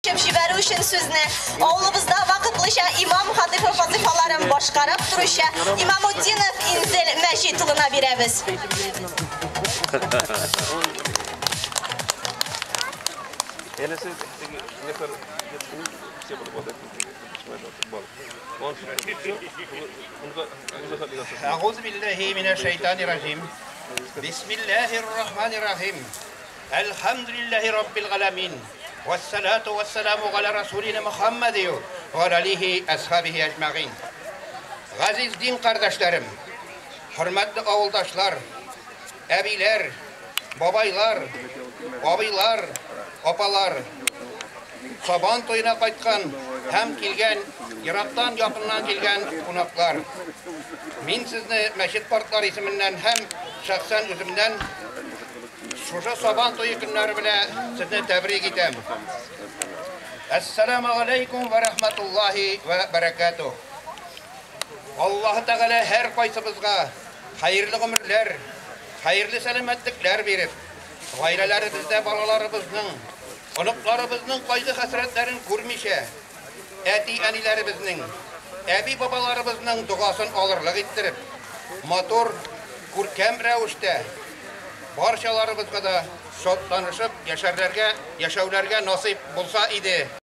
Ачып җибәрү өчен сүзне авылыбызда вакытлыча имам хатыйбы вазыйфаларын башкарып торучы Имамутдинов Инзел Мәҗит улына бирәбез. أعوذ بالله من الشيطان الرجيم بسم الله الرحمن الرحيم الحمد لله رب العالمين والصلاة والسلام على رسولنا محمد وعلى آله أصحابه أجمعين. Газиз дин кардәшләрем, хөрмәтле авылдашлар, әбиләр, бабайлар, абыйлар, апалар, Сабан туена кайткан һәм килгән, ерактан якыннан килгән кунаклар. Мин сезне мәчет картлары исеменнән һәм шәхсән үземнән шушы Сабан туе көннәре белән сезне тәбрик итәм. Әссәламу алейкум ва рахматуллахи ва баракатух. Аллаһы Тәгалә һәр кайсыбызга хәерле гомерләр, хәерле сәламәтлекләр биреп, гаиләләребездә балаларыбызның, оныкларыбызның кайгы-хәсрәтләрен күрмичә, әти-әниләребезнең, әби-бабаларыбызның догасын алырлык иттереп, матур, күркәм рәвештә барчаларыбызга да шатланышып яшәрләргә, яшәүләргә насыйп булса иде.